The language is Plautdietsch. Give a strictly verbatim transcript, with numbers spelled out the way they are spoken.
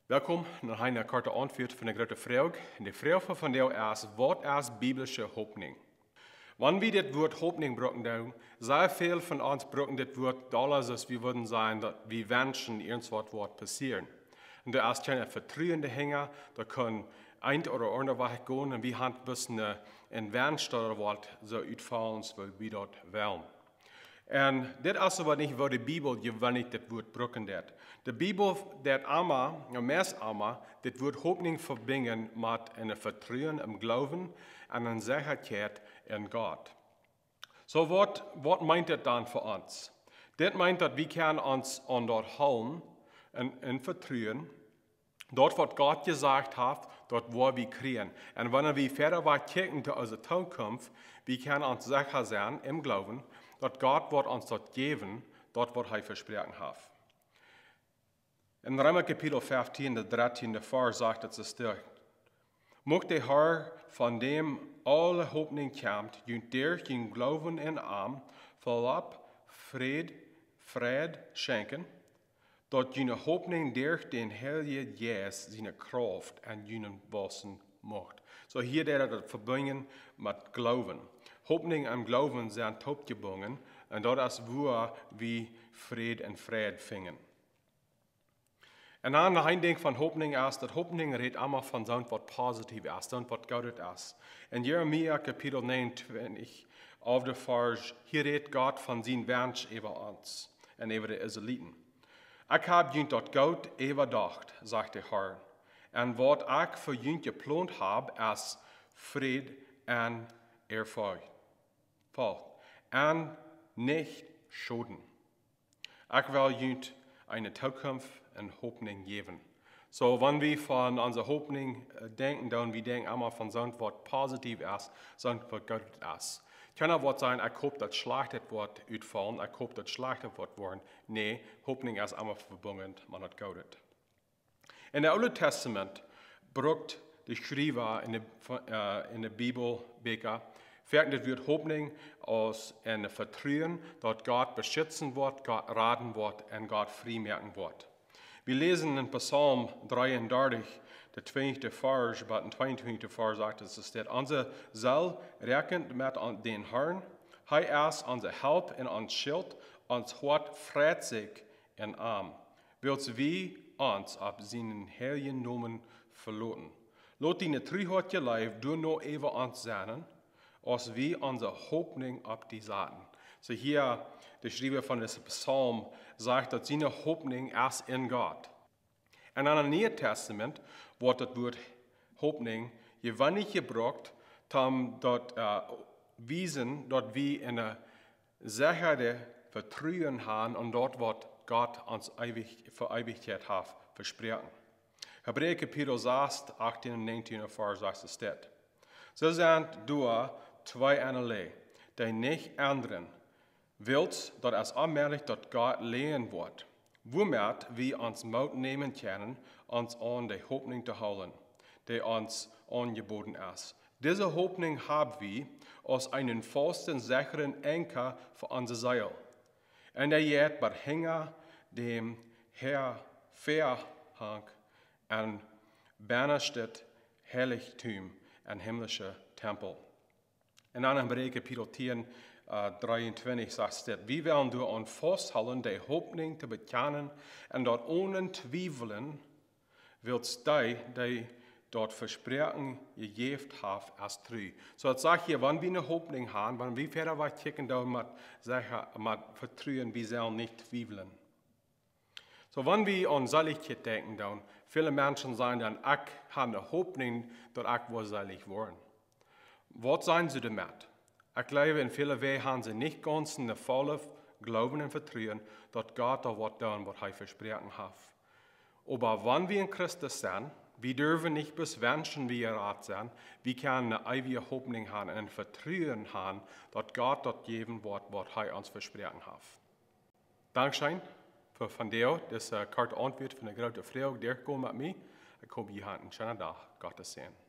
Welkom no eene korte Auntwuat fa de groote Froag. Un de Froag fa vondoag es: Waut es biblische Hopninj? Wan wie dit Wuat Hopninj brucken doonen, sea väl von ons brucken dit Wuat dolla, aus wie wudden sajen, daut wie wenschen, irjentwaut woat passieren. Un doa es kjeen Vetruen hinja, daut kaun eent ooda aundret wajch gonen, un wie haben bloos een, een Wensch, daut daut woat soo utfaulen, aus wie daut wellen. Un dit es oba nich, woo de Bibel jeweenlich dit Wuat brucken deit. De Bibel deit emma, un meist emma, dit Wuat Hopninj vebinjen met een Vetruen em Gloowen un eene Sechaheit en Gott. Soo, waut, waut meent dit dan fa ons? Dit meent, daut wie kjennen ons aun daut hoolen un, un vetruen, daut waut Gott jesajcht haft, daut woa wie kjrieen. Un wan wie wieda waut kjikjen to onse Tookunft, wie kjennen ons secha sennen em Gloowen, daut Gott woat ons daut jäwen, daut waut hee vesproaken haft. En Reema Kapitel feftieen, de dartieende Varsch sajcht et soo: Mucht de Herr, von däm aule Hopninj kjemt, junt derch dän Gloowen aun am vollkomme Fräd, Fräd schenkjen, daut june Hopninj derch dän Heiljen Jeist siene Krauft aun junt wausen mucht. Soo hia deit daut vebinjen met Gloowen. Hopninj un Gloowen sent toopjebungen, un daut es wua wie Fräd un Fräd finjen. Un dan noch een Dinkj von Hopninj es, daut Hopninj rät emma von soont waut positiev es, soont waut goodet es. En Jeremia Kapitel negenundzwanzig, auf de Varsch, hia rät Gott von sien Wensch äwa ons un äwa de Israeliten. Ekj hab junt daut Goot äwadocht, sajcht de Herr. Un waut ekj fa junt jeplont hab, es Fräd un Erfolg. Erfolg. Un nich Schoden. Ekj well junt eene Tookunft un Hopninj jäwen. Soo, wan wie von onse Hopninj, äh, denkjen, dan wie denkjen emma von soont waut positiev es, soont waut goodet es. Kjeena woat sajen: "Ekj hop daut schlajchtet woat utfaulen, ekj hop daut schlajchtet woat woaren." Nä, Hopninj es emma vebungen met daut Goodet. En daut Oole Tastament brukt de Schriewa en de, äh, en de Bibelbieekja, werkjt daut Wuat Hopninj aus een Vetruen, daut Gott beschitzen woat, Gott raden woat un Gott frie moaken woat. Wie läsen en Psalm dreeundartich, de twintichste Varsch, bat dän tweeuntwintichsten Varsch sajcht et, et steit: "Onse Seel räakjent met on-, dän Herrn. Hee es onse Help un ons Schilt, ons Hoat freit sikj en am, wiels wie ons opp sienen heiljen Nomen veloten. Lot diene Truheit, Leew, doano äwa ons sennen, aus wie onse Hopninj opp die saten." Soo hia, de Schriewa von disen Psalm sajcht, daut siene Hopninj es en Gott. Un en daut Niee Tastament woat daut Wuat Hopninj jeweenlich jebrukt, om daut, äh, wiesen, daut wie en een sechret Vetruen haben aun daut, waut Gott ons eewich, fa Eewichkjeit haft vesproaken. Hebräa Kapitel sas, achtieen un näajentieen, Varsch sas steit: "Soo sent doa twee enne Läaj, dee nich endren, wiels daut es onmäajlich, daut Gott läajen woat, wuamet wie ons Moot nämen kjennen, ons aun de Hopninj to hoolen, dee ons aunjeboden es. Dise Hopninj hab wie aus eenen fausten, sechren Aunker fa onse Seel. Un hee jeit bat hinja däm Häa-, Väahank en bennaschtet Heilichtum, en himlische Tempel." Un dan en Hebräa Kapitel tieen, äh, dreeuntwintich sajcht et: "Wie wellen doaraun fausthoolen, de Hopninj to bekjanen, un daut onen Twiewlen, wiels dee, dee daut Vesproaken jejäft haft, es tru." Soo, daut sajcht hia, wan wie eene Hopninj haben, wan wie wieda waut kjikjen doonen met, saj ekj, met Vetruen, wie sellen nich twiewlen. Soo, wan wie aun Seelichkjeit denkjen, dan, väle Menschen sajen dan: "Ekj hab eene Hopninj, daut ekj woa seelich woaren." Waut sajen see doamet? Ekj jleew, en väle Wäaj haben see nich gaunz een vollet Gloowen un Vetruen, daut Gott doa woat doonen, waut hee vesproaken haft. Oba wan wie en Christus sent, wie derwen nich bloos wenschen, wie jerat sent, wie kjennen eene eewje Hopninj haben un een Vetruen haben, daut Gott daut jäwen woat, waut hee ons vesproaken haft. Dankscheen fa vondoag, dise, äh, korte Auntwuat fa de groote Froag, dee kjemt met mie. Ekj hop, jie haben een scheenen Dach. Gottes Säajen.